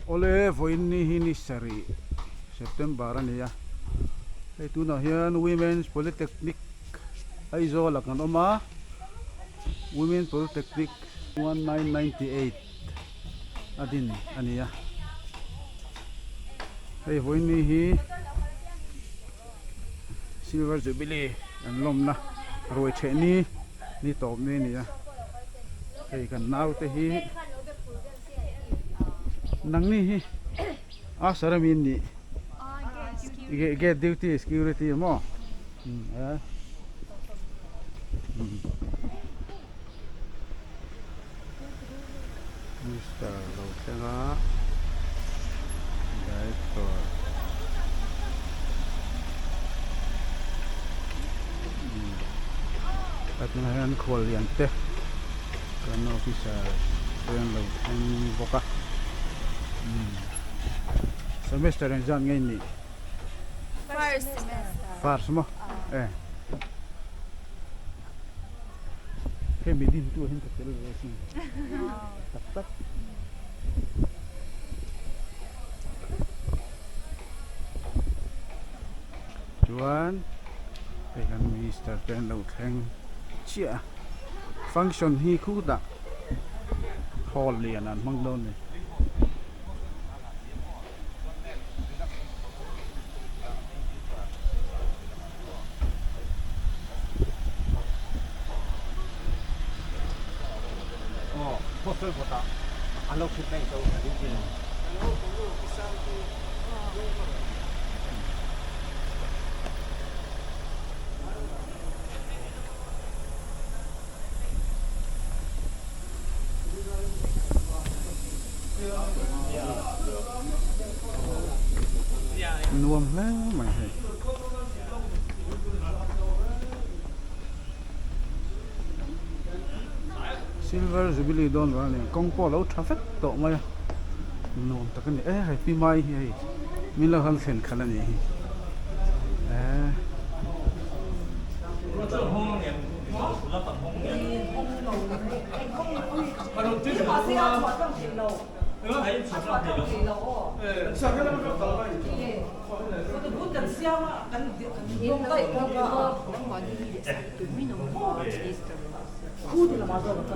Awle vawiin ni hi ni sarih September a ni a, hei tunah hian Women's Polytechnic Aizawl ah kan awm a, Women Polytechnic 1998 a din a ni a, hei vawiin ni hi Silver Jubilee an lawmna ruai theh ni ni tawp ni a ni a, hei kan naute hi. Nangni hi a sarami an nih gate duty security maw Mister lo thleng a director tunah hian khuallian te kan officer te an lo thleng bawk a semester engzat nge nih first semester first maw e hemi din tu ah hian ka tel ve asin tak tak. Chuan hei kan minister te an lo thleng chiah a function hi khutah hall lian an hmang dawn a ni. Nuam hle mai hei. Silver Jubilee dawn vang a ni kawng pawh a lo tha vek tawh mai a nuam tak a ni e hei pi mai hi hei min lo han thlen khalh a nih hi eh.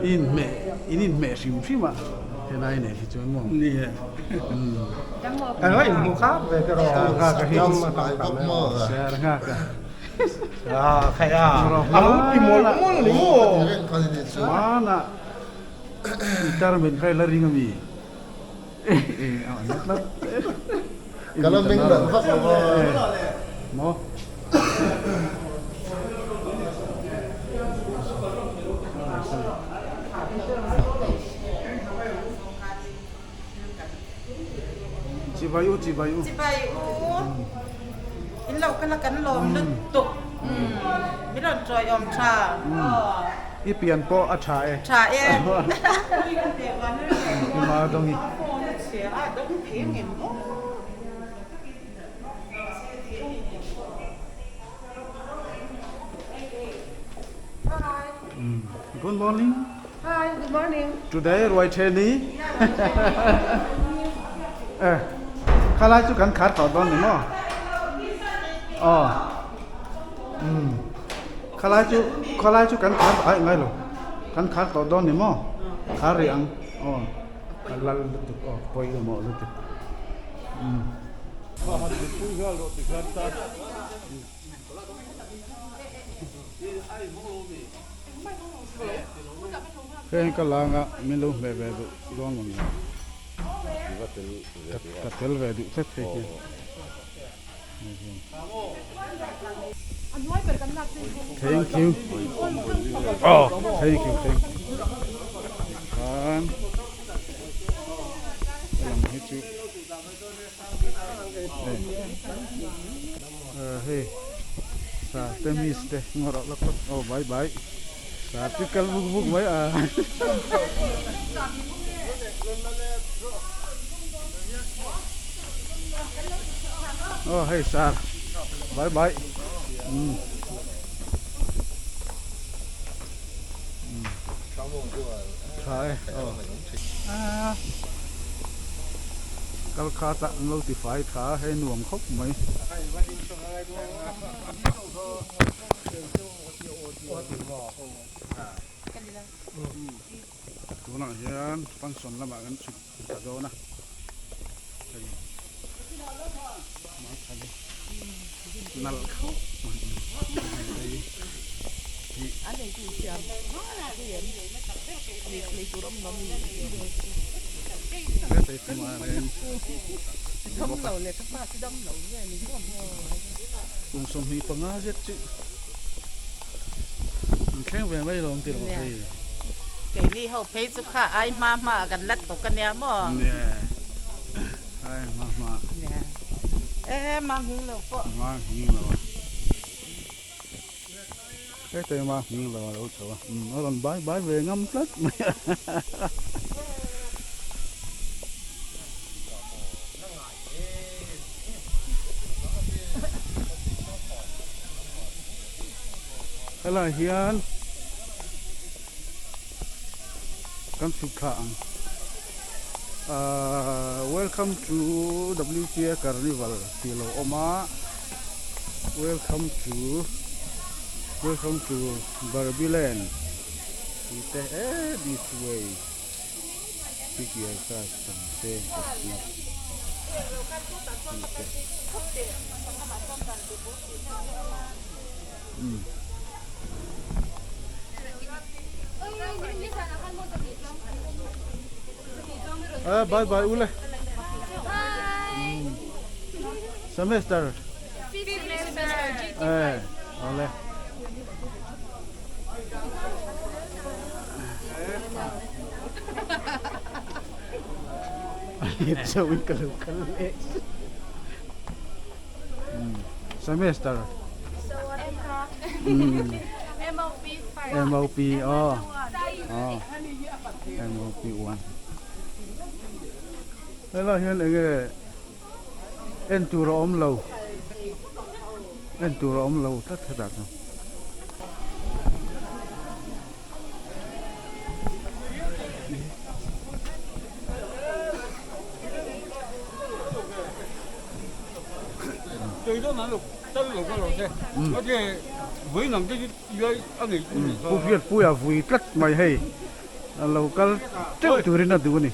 Inhmeh in inhmeh hrim hrim a helai nen hi chuan maw ni e alo inhmu khak ve te rawh nghak a hi ser nghak a a khai a alo ti mawlh mawlh ni maw mana Interment kha i la ring ami? Ka la meng dan vak lo a. Maw? Chibai u, chibai u. Chibai u. In lo kala kan lawm lutuk. Min rawn tawiawm tha. I pian pawh a tha e. Tha e. I mar dawng i. Good morning. Hi, good morning. Today ruai the ni. Eh. Khalai chu kan khar tawh dawn ni maw? Aw. Umm. Khalai chu khalai chu kan khar ai ngai lo. Kan khar tawh dawn ni maw? Khar rih ang. Aw. A lal lutuk aw pawi ka mawh lutuk. Umm. Heng ka langa min lo hmeh ve duh dawn lo nia. Ka tel ve duh tlat hei hi. Thank you. Oh, thank you, thank you. Khan lam hi chu hei sa te miss te ngaw rawh lawk lawk aw bye bye sa chu kal vuk vuk mai a. Aw hei sar bye bye umm tha e aw. Kal kha tah an lo ti fai tha a hei nuam khawp mai. Tunah hian function lamah kan chhuk ta dawn a hei mahthali nalh khawp mai hei hi. Kum 25 zet chu an thleng ve mai lo ang tih loh hei. Keini ho phei chu kha ai hma hma ah kan la thawk a nia maw? Nia, ai hma hma. Nia, e mang hing lo pawh. Mang hing lo a. Heta ema hming lo a lo chho a, umm a rawn bai bai ve ngam tlat mai a. Helai hian kan chhuk thla ang ahh welcome to W_T_A carnival tih a lo awm a. Welcome to Welcome to Barbie Land tih te eh this way pick your cars from te snap tih te umm. Eh bye bye ule. Semester. Fifth semester GT5. Eh, ole. So in ka lo kal leh. Semester. MOP 5. MOP oh. Oh. MOP 1. Helai hian enge en tur a awm lo en tur a awm lo tlat hetah chuan. Pu Hriatpuia vui tlat mai hei. A lo kal teuh turin a duh a ni.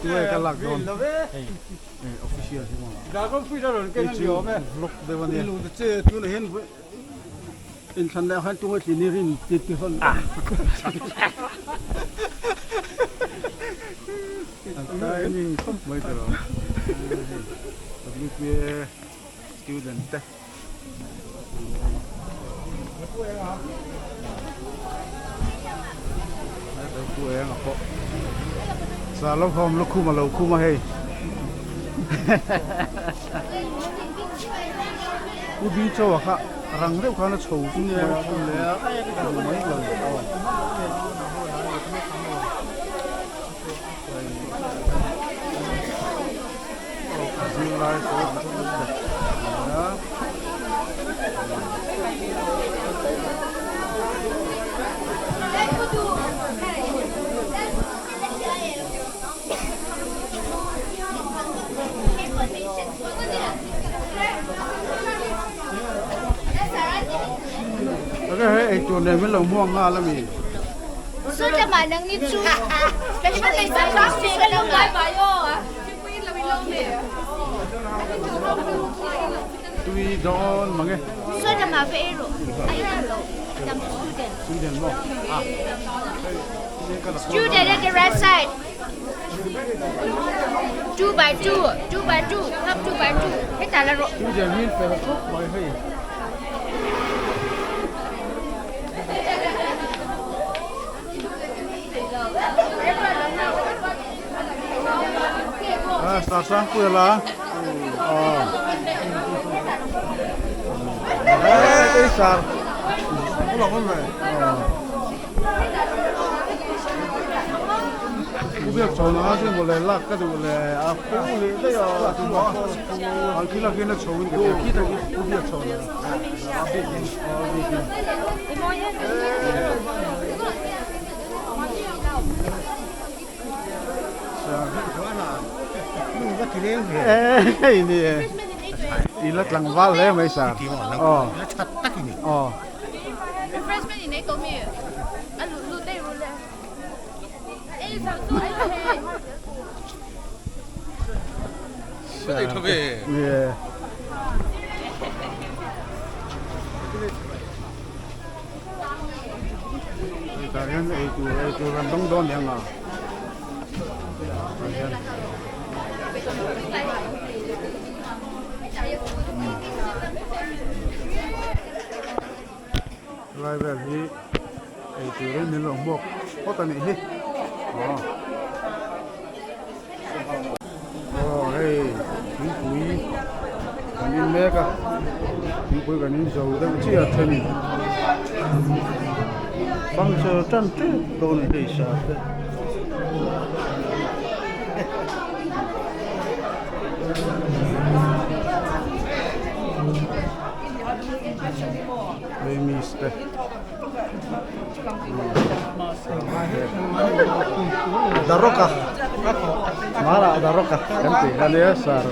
Tunge ka lak dawn hei official hi maw hei chu vlog deuh a nia. A timing khawp mai ta lo hei WPA student te. Sa lo khawm lukhum a lo khum a hei Pu Bi Chaw kha rang deuh khan a chho chu mai a hmu mai lo aw. Zirlai pawh an awm bawk a. Enge hei eitur nen min lo hmuak nghal ami? Tui dawn mang e. Student maw? Student at the right side. 2 by 2, 2 by 2, come 2 by 2. Hetah la rawh. Student hi fel khawp mai hei. Ah, star sang pui la. Oh. Eh, cái sar. Ku biak chho na sin mawle lak ka duh le a pu leh daih a chu maw an khi lakin a chho in ka tia khi tak hi ku biak chho na a bik in a bik in. Hei ni e. I la tlangval hle mai sir. Aw. Aw. Yeah. Tah hian ei tur ei tur an dawng dawn nia nga tah hian helai vel hi ei turin min lo hmuak phawt a nih hi aw aw hei thingpui kan in mek a thingpui kan in zo deuh chiah a thenin puncture tan tep dawn a ni hei sa te. Hei miss te. Daroka Mara Daroka kan tih kha nia sir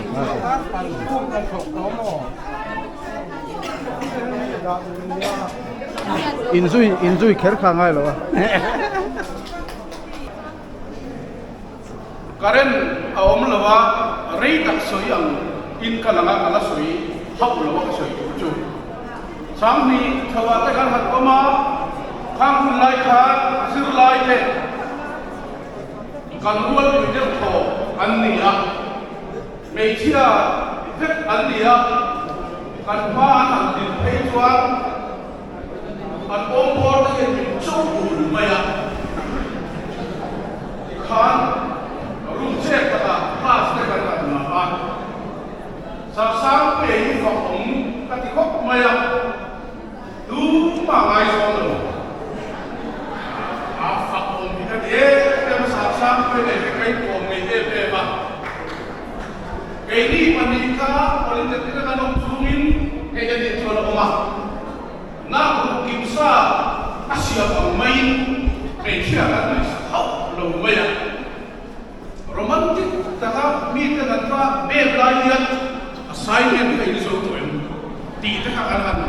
inzui inzui kher kha ngai lo a. Current a awm lo a, rei tak sawi ang in ka lang a, ka la sawi hauh lo a ka sawi tur chu. Sanghnih tho ah te kan han awm a, khang hun lai khan zirlai te kan rualpui deuh thaw an ni a, hmeichhia vek an ni a, kan hma an han din phei chuan An awm bawr te hian min cho bul mai a, tikhan room chek takah class te kan han la a, Sarsangpuia hi fak awm ka ti khawp mai a, tumah ngaizawng lo a fak awm hi ka ti em em a, Sarsangpuia nei hi ka inkawm ngei em em a. Keini pahnih kha Polytechnic a kan awm chungin hei a nih chuan a awm a, Nakruh kimsa a siam ang maiin hmeichhia kan ngaihsak hauh lo mai a. Romantic taka mite kan va bem lai hian assignment kha in zo tawh em tih te kha kan han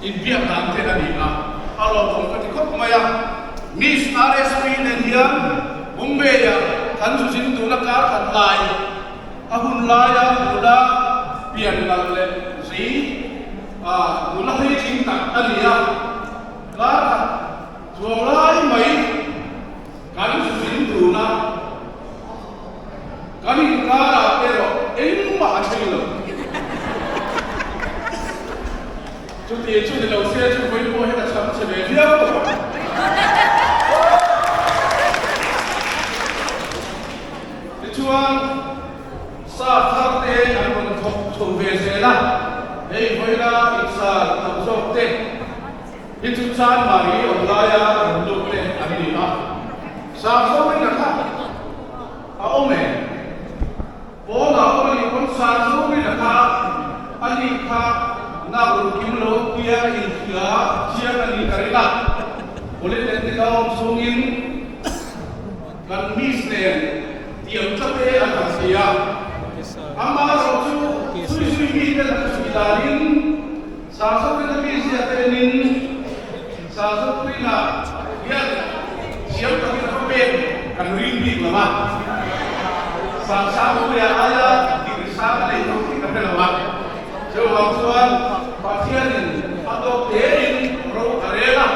inbiak dan te a ni a, a lawmawm ka ti khawp mai a. Miss RSP nen hian Bombay-ah kan zu zin tuna kar khat lai a hun laia nula pian nalh leh zei a nula hleitling tak a ni a, kar khat chuang lai mai kan zu zin tuna kan inkarah erawh engmah a thleng lo. Chuti chu ni lo se chu vawi pawh hian a chham chhe ve viau tawh ang. Tichuan, sa thar te an rawn thawk chho ve zel a, hei vawiina insa tam zawk te hi chu Chanmari awm laia rawn lut te an ni a. Sa zawngin a kha a awm em? Pawnah awm a nih pawn sa zawngin a kha a nih kha nak ruk kim lo tia inhria chiang a nih ka ring a. Polytechnic a awm chhungin kan miss nen tiam tlat e an han ti a. Ama erawh chu zui zui mi ten an chhui danin sa zawkin a mizia te enin sa zawkin ah hian thiam takin a va pek kan ring bik lo a. Sangsanghmuia aia dik sang a nei tawh tih ka hre lo a. Chuvang chuan Pathianin a tawk tein ro a rel a.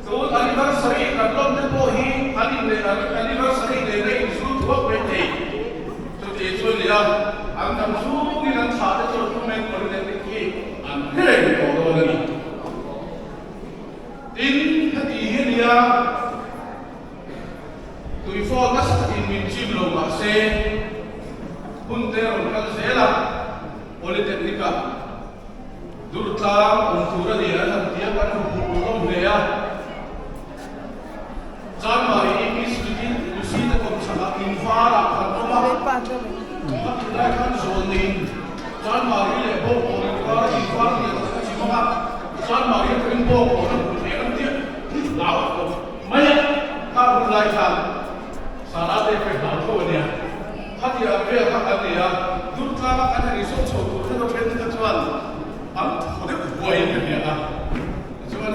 Tun anniversary kan lawm te pawh hi an inneih anniversary nena inzul thuak mai thei. Chuti chu nia, an dam chhungin an thlah te chuan Human Polytechnic hi an hre reng tawh dawn a ni. Tin, heti hi nia, tuifawn nasa takin min chim lo mah se, hun te rawn kal zel a, Polytechnic-ah Durtlang awm tur a ni an han ti a, kan hmu hmuh hlawm hle a. Chanmari i Miss Lucy Lucy te kawmchhakah in varah kan awm a, a tih lai khan zawn niin Chanmari leh Bawngkawn inkara in var lian tak a chim ang a, Chanmari atangin Bawngkawn a hmuh theih ang tih hlau a awm mai a, kha hun lai khan Sarah te pawh i hlau tho a nia, khatiang vel.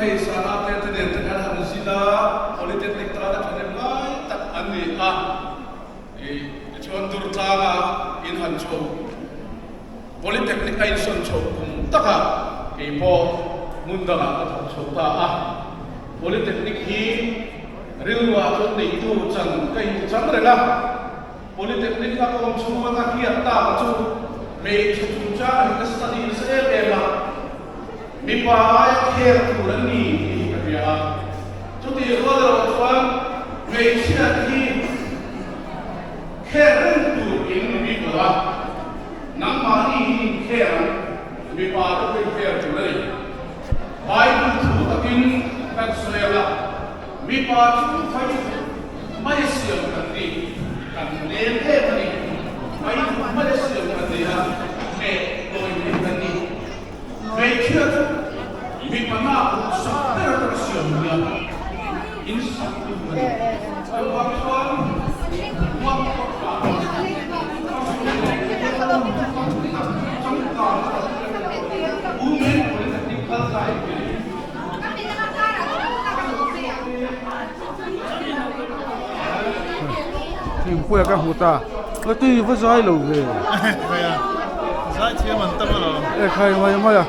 hei Sarah te te nen te kan han zin a, Polytechnic tana thahnem ngai tak an ni a. Tichuan Durtlanga in han chho Polytechnic a insawn chho kum taka kei pawh hmun dangah ka thawk chho ta a. Polytechnic hi rilruah chuan neitu chan ka inti chang reng a. Polytechnic a awm chhunga ka hriat tak chu hmeichhe chungchang hi ka study nasa em em a, mipa aia kher tur an ni tih hi ka hria a. Chutih rual erawh chuan hmeichhia te hi kher reng tur in ni bik lo a, nangmahni hi in kher ang, mipa te pawh in kher tur a ni. Bible thu takin kan sawi ang a, mipa chu fai mai a siam kan ni, kan lem em a ni. Fai mai a siam kan ni a, hmeh tawi thei kan ni. Hmeichhia chu mipa nak ruk sak ber atanga siam nia in sak tu a ni. Chuvang chuan muang kawt changkang Women Polytechnic kal zai hi a ni. Thingpuia ka hmu ta. Ka tui va zai lo ve. Zai thiam an tam alawm. E khai mai mai a.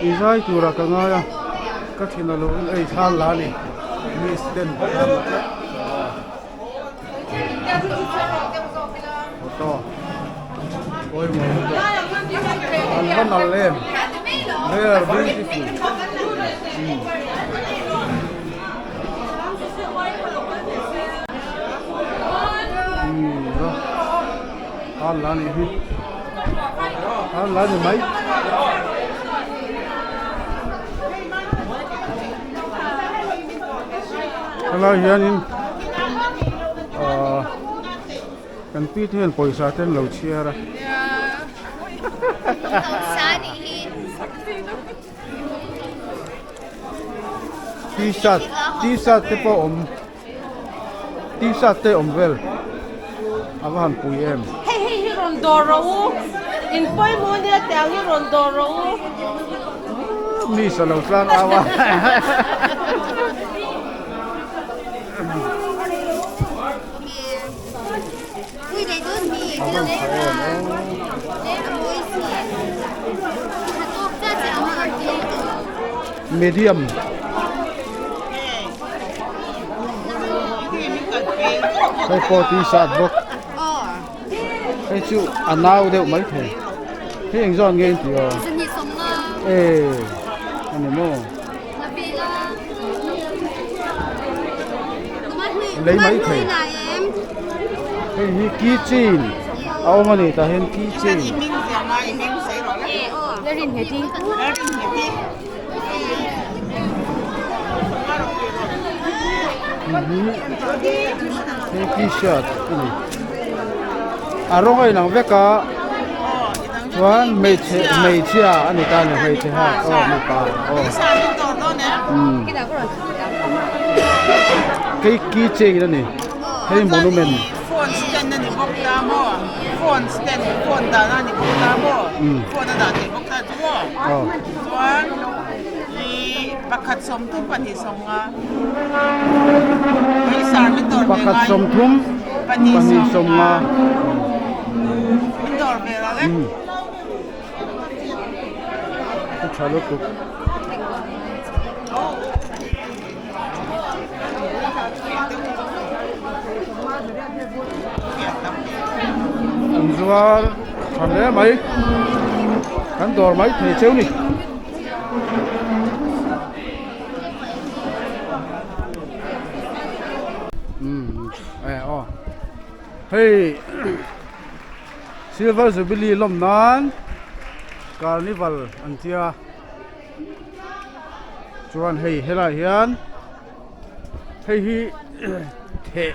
I zai tura ka ngai a. Ka thin alo in ei thlan la ni. Miss ten ka hmu tlat. Photo. Pawimawh lutuk. An va nal em. They are beautiful. An la nih hi. An la ni mai. Helai hianin ahh kan pi te hian pawisa te an lo chhiar a. T-shirt T-shirt te pawh awm T-shirt te awm vel a va han pui em. Hei hei hi rawn dawr rawh u in pawimawh nia tiang hi rawn dawr rawh u. Miss a lo tlang au a. Medium hei pawh t-shirt bawk hei chu a nau deuh mai thei hei eng zawn nge in tih aw e a ni maw. Lei mai thei hei hi keychain a awm a ni tah hian keychain hei t-shirt a ni a rawng a inang vek a chuan hmeichhe hmeichhia a ni ta a ni hmeichhe ha aw mipa aw umm hei keychain a ni hei monument phone stand a ni bawk ta maw phone stand phone dahna a ni bawk ta maw phone a dah theih bawk ta chu maw chuan ih pakhat sawmthum pahnih sawmnga pakhat sawmthum pahnih sawmnga. A tha lutuk. An zuar tha hle mai kan dawr mai thei cheu ni. Hei Silver Jubilee lawm nan Carnival an tia chuan hei helai hian hei hi theh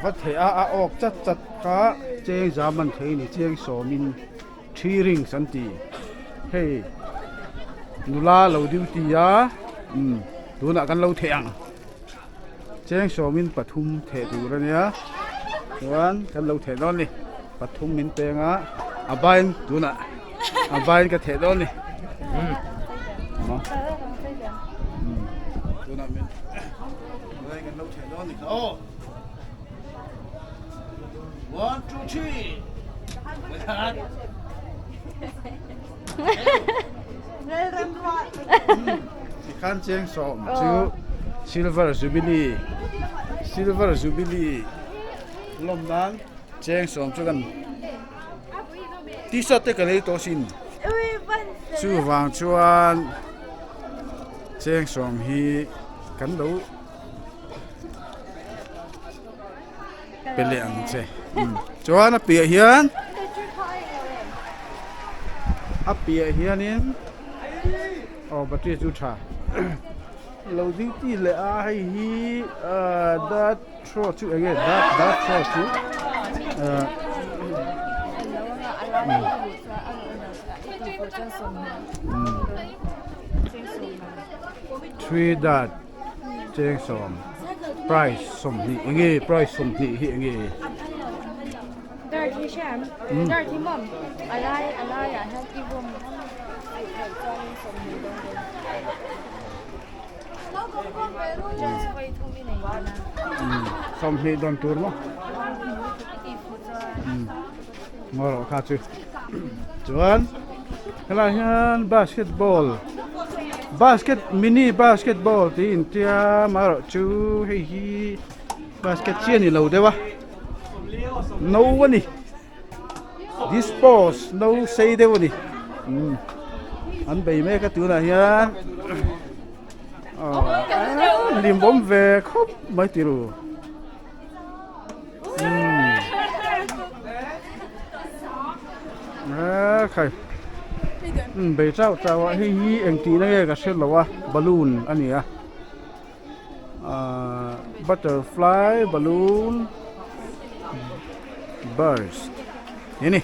va theh a a awk chat chat kha cheng zam an thei a ni cheng sawmin three rings an ti hei nula lo duty a umm tunah kan lo theh ang. Cheng sawmin pathum theh tur a nia chuan kan lo theh dawn a ni pathum min peng a a bain tunah a bain ka theh dawn a ni. min lai kan lo theh dawn ni kha aw. One, two, three. Tikhan cheng sawm chu Silver Jubilee Silver Jubilee lawm nan cheng sawm chu kan T-shirt te ka lei tawh sin. Chuvang chuan cheng sawm hi kan lo pe leh ang che chuan a piah hian a piah hianin aw battery chu tha lo ding ti leh a hei hi ah dat throw chu eng nge dat dat throw chu ah three dat. Cheng sawm price sawmhnih eng nge price sawmhnih hi eng nge? Dar thi hriam dar thi mawm a lai a laiah hian i vawm theih chuanin sawmhnih dawn dawn chance vawi thum i nei dawn a. Sawmhnih dawn tur maw? I fuh chuan. Ngaw rawh kha chu. Chuan helai hian basketball basket mini basketball tih in tia amaherawh chu hei hi basket chi a ni lo deuh a no a ni dispose no sei deuh a ni umm an bei mek a tunah hian aw hlim awm ve khawp mai tih ru. Khai bei chauh chauh a hei hi eng tihna nge ka hre lo a balloon a ni a ahh butterfly balloon burst tih a ni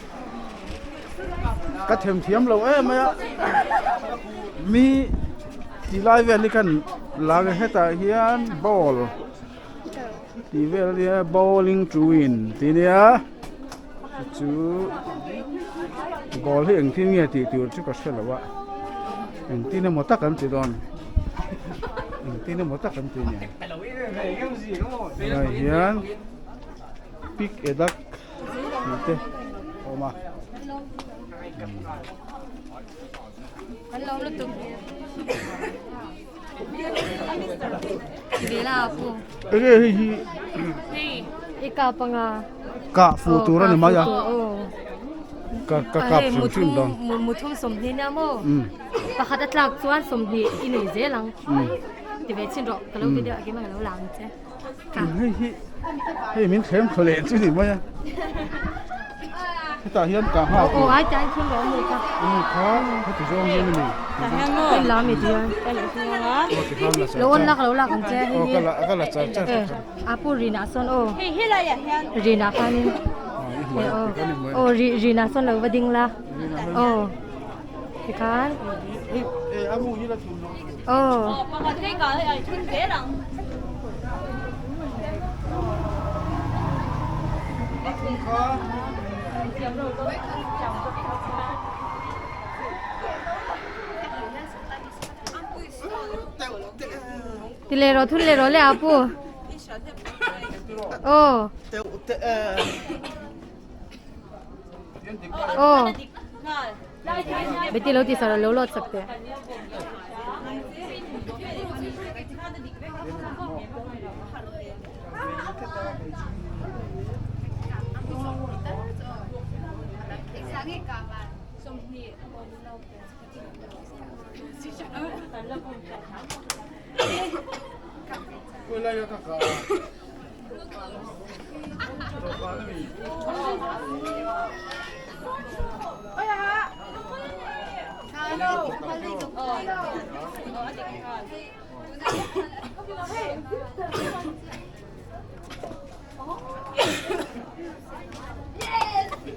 ka themthiam lo em mai a mi ti lai vel hi khan lang hetah hian ball. Tih vel ania bowling twin tih ania chu ball hi engtin nge tih tur chu ka hre lo a engtin emaw tak an ti dawn engtin emaw tak an ti nia helai hian pick a duck tih te a awm a. Enge hei hi I kap anga kah fuh tur a ni mai a ka ka kap hrim hrim dawn muthum sawmhnih nia maw pakhat a tlak chuan sawmhnih i nei zel ang ti ve chhin rawh ka lo video ah keimah ka lo lang che hei hi hei min thlem thaw leh chu ni mai a hetah hian kah nghal aw ai tain thun rawh mu kha mu kha heti zawng hian a ni in lam i dian lo on lak lo lak ang che aw ka la ka la char char a pu rina sawn aw rina khanin aw rina sawn lo va ding la aw tikhan aw Ti leh rawh thun leh rawh le a pu. Aw. Aw. Beti lo ti sar lo lot sak te.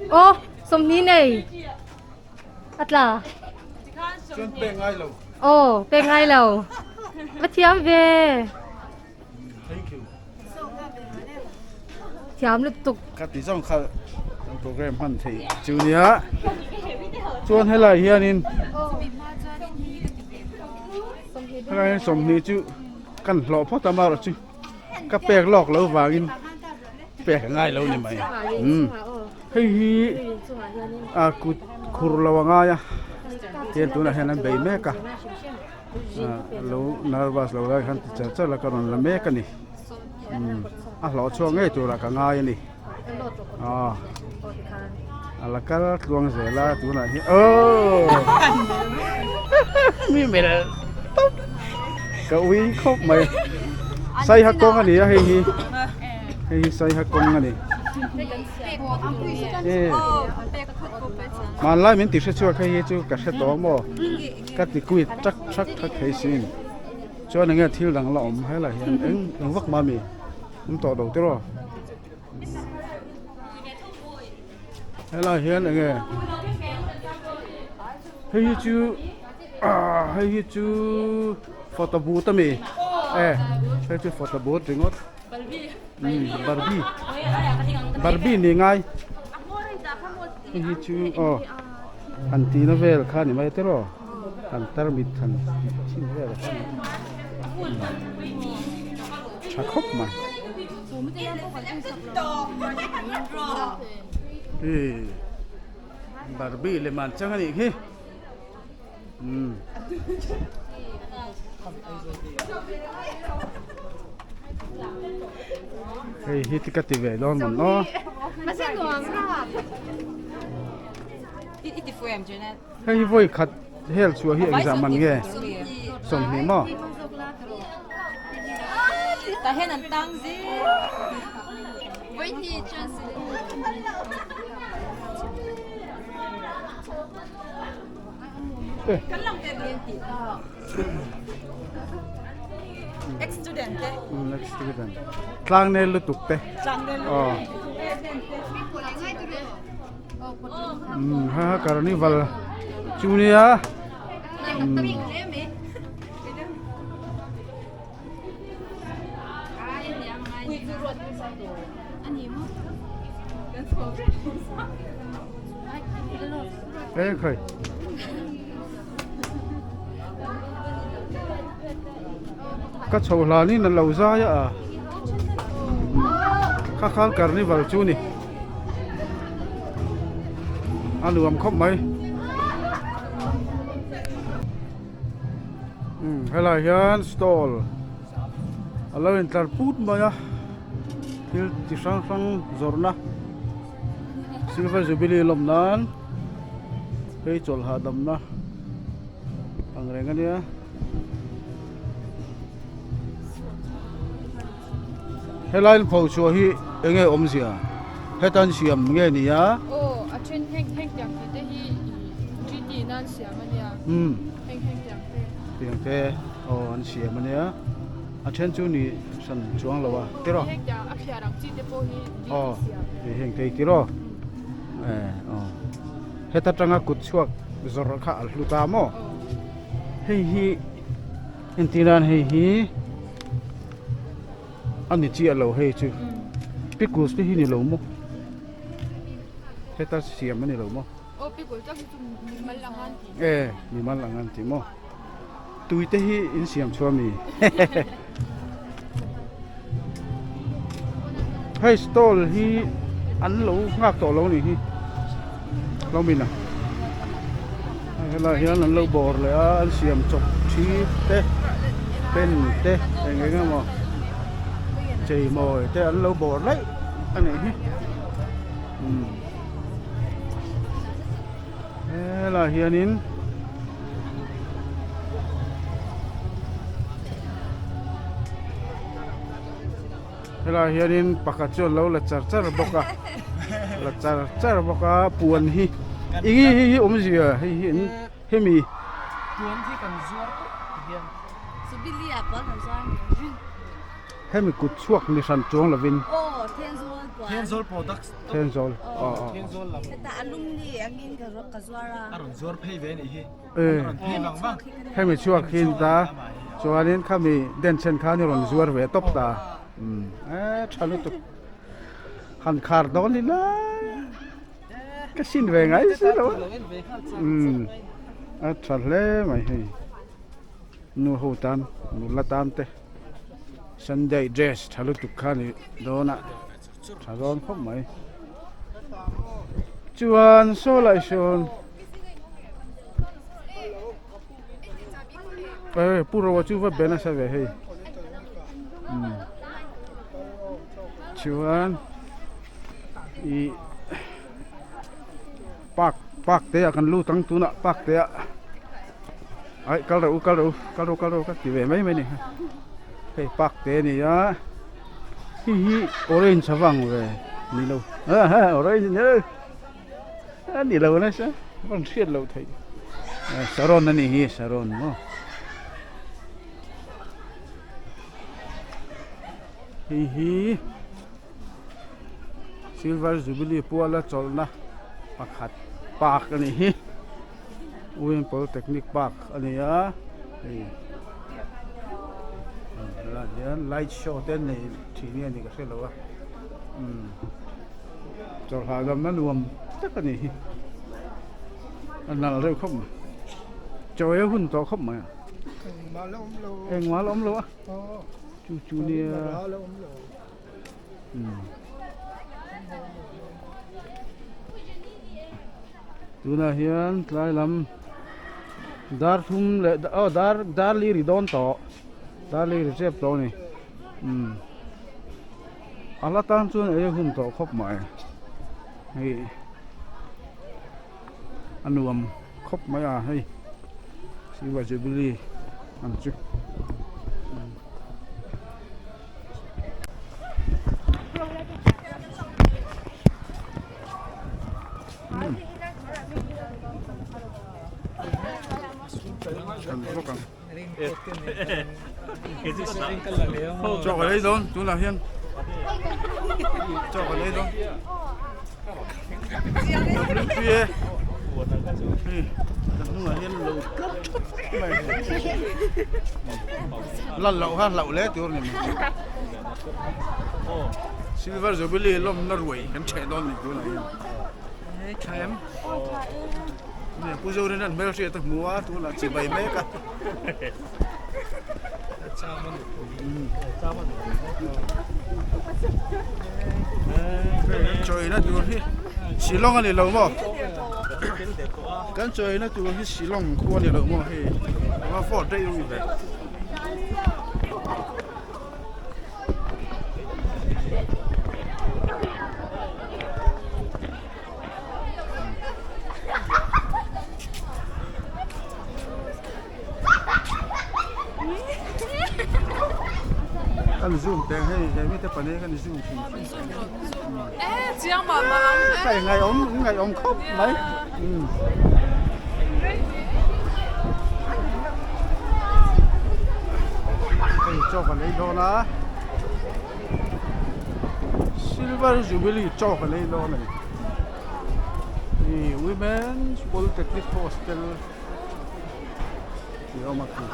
Aw sawmhnih nei a tla Chuan pek ngai lo. Aw pek ngai lo va thiam ve. Thank you. Thiam lutuk. Ka ti zawng kha program hman thei chu nia. Chuan helai hianin helai hian sawmhnih chu. Kan hlawh phawt a marawh chu ka pek lawk lo vangin pek a ngai lo ni mai. Hei hi a kut khur lo a ngai a tihian tunah hian an bei mek a lo nervous lo lai khan ti char char a ka rawn la mek a ni a hlawh chhuak ngei turah ka ngai a ni a la kal tluang zel a tunah hian aww mi melh tawp ka ui khawp mai saiha kawng a ni a hei hi hei hi saiha kawng a ni. Hmanlai min ti hre chhuak hei hi chu ka hre tawh maw ka ti kuit thak thak thak thei sin chuan enge thil dang la awm helai hian eng eng vak mami awm tawh lo tiraw helai hian enge hei hi chu ah hei hi chu photo booth ami e hei chu photo booth ringawt. Barbie Barbie ni ngai hei hi chu aw han tihna vel kha ni mai tiraw han tarmit han chhin vel kha ni tha khawp mai Barbie lem an chang anih khi. Hei hi ka ti ve dawn mawn aw. Hei hi vawi khat hel chhuah hi engzah man nge 20 maw. Tlang nel lutuk te ha ha carnival chu nia Ê khởi Ka chho hlanin a lo zai a kha khan carnival chu ni a nuam khawp mai helai hian stall a lo intlar put mai a thil chi hrang hrang zawrhna silver jubilee lawm nan hei chawlh hahdamna ang reng a nia. Helai pho chhuah hi eng nge awmzia heta an siam nge ni a. Aw a then heng heng tiang tih te hi ih GT nan siam a nia heng heng tiang te. Tiang te aw an siam a nia a then chu ni hran chuang lo a tiraw. Heng tiang a phiar ang chi te pawh hi GT siam. Aw heng te hi tiraw aw heta tanga kut chhuak zawrh kha a hlu ta maw hei hi. Entir nan hei hi a ni chiah lo hei chu pickles te hi ni lo maw heta siam a ni lo maw aw pickle tak hi chu mimal ang an ti e mimal ang an ti maw tui te hi in siam chhuah mi hei stall hi an lo nghak tawh lo ni hi lo min a helai hian an lo bawr leh a an siam chawp thi te pen te eng eng emaw chei mawi te an lo bawr laih a nih hi umm helai hianin. Helaiah hianin pakhat chuan lo la char char bawk a la char char bawk a puan hi eng nge hei hi awmzia hei hi an hemi puan hi kan zuar tawp ti hian hemi kut chhuak ni hran chuang lovin Thenzawl products Thenzawl aw aw Thenzawl lam a rawn zuar phei ve anih hi Hemi chhuak hi ta chuanin khami denchhen khan i rawn zuar ve tawp ta e tha lutuk han khar dawn ila ka sin ve ngai si lo a tha hle mai hei nu ho tan nula tan te. Sunday dress tha lutuk kha ni dawn a tha dawn khawp mai chuan saw lai sawn eh pu roa chu va be nasa ve hei umm chuan ih park park te ah kan lut ang tunah park te ah aih kal rawh u kal rawh u kal rawh u kal rawh u ka ti ve mai mai a ni hei park te a ni a hei hi orange a vang ve ni lo orange a ni lo a ni lo nasa a rawn hriat loh theih saron a nih hi saron maw hei hi. Silver Jubilee puala chawlhna pakhat park a nih hi Women Polytechnic Park a ni a hei helaiah hian light show te an nei thin nge ni ka hre lo a umm chawlh hahdamna nuam tak a nih hi a nalh reuh khawp mai chaw ei a hun tawh khawp mai a engmah la awm lo a chu chu nia. Tunah hian tlai lam dar thum leh aw dar dar li ri dawn tawh dar li ri chep tawh a ni umm a la tan chuan ei a hun tawh khawp mai hei a nuam khawp mai a hei silver jubilee ang chu. Chaw ka lei dawn tunah hian chaw ka lei dawn hei ka hnungah hian lo tlat thut mai lan loh kha hlauh hle tur a ni mai silver jubilee lawmna ruai kan chheh dawn a ni tunah hian tha em pu zorin an hmelhriat a hmu a tunah chibai mek a. Chawina tur hi Shillong a ni lo maw kan chawina tur hi Shillong khua a ni lo maw hei a fort daih a ni ve. Kan zoom teng hei he mite pahnih kan zoom thin ka ngaihawm ngaihawm khawp mai hei chaw ka lei dawn a silver jubilee chaw ka lei dawn a ni women's polytechnic hostel. Tih a awm a khi.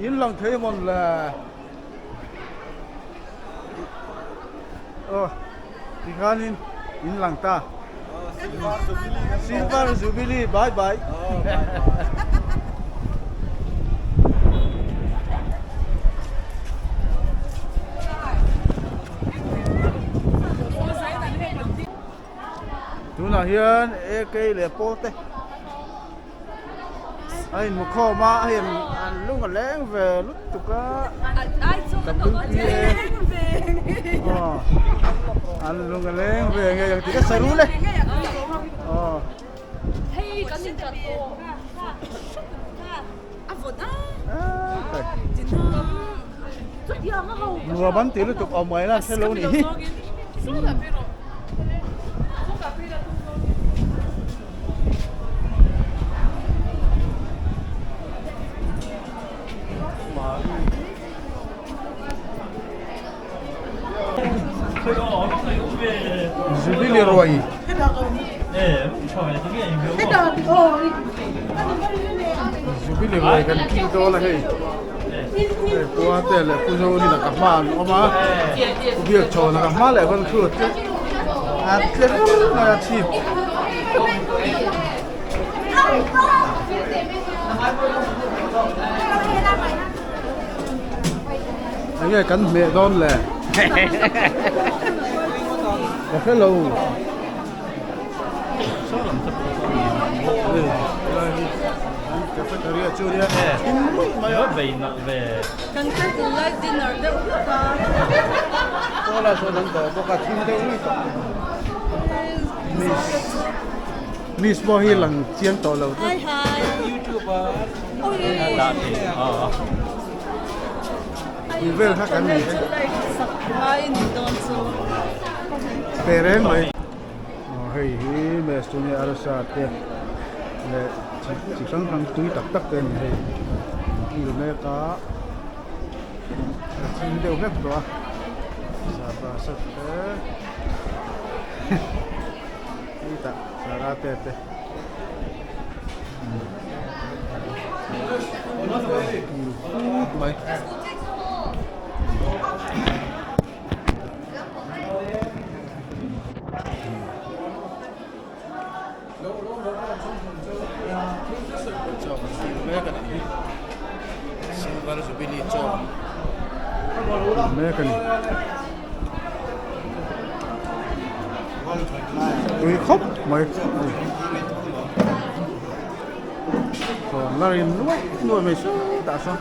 In lang thei mawn le. Aw tikhanin in lang ta. Silver Jubilee bye bye. Tunah hian AK leh pawl te a inhmu khawm a hei an lung a leng ve lutuk a aw an lung a leng ve ngei ang tih ka sawi rul e aw. Nuam an ti lutuk awm mai la hre lo nih hi. Jubilee ruai. Jubilee ruai kan kil dawn a hei. Hei pua te leh pu Zorin a ka hma an awm a, pu Biakchhawna ka hma leh khawn thu a tle a tle reng mai a chhip. Enge kan hmeh dawn le? Ka hre lo. Miss pawh hi lang chiang tawh lo tih vel kha kan ni teh reng mai. Aw hei hi mess chu nia arsa te leh chi chi hrang hrang tui tak tak te a ni hei kil mek a a thim deuh hlek tawh a sava sat te tah karate te kil put mai. Mek a ni tui khawp mai sawn la rim nuai nuai mai sawtah sawn.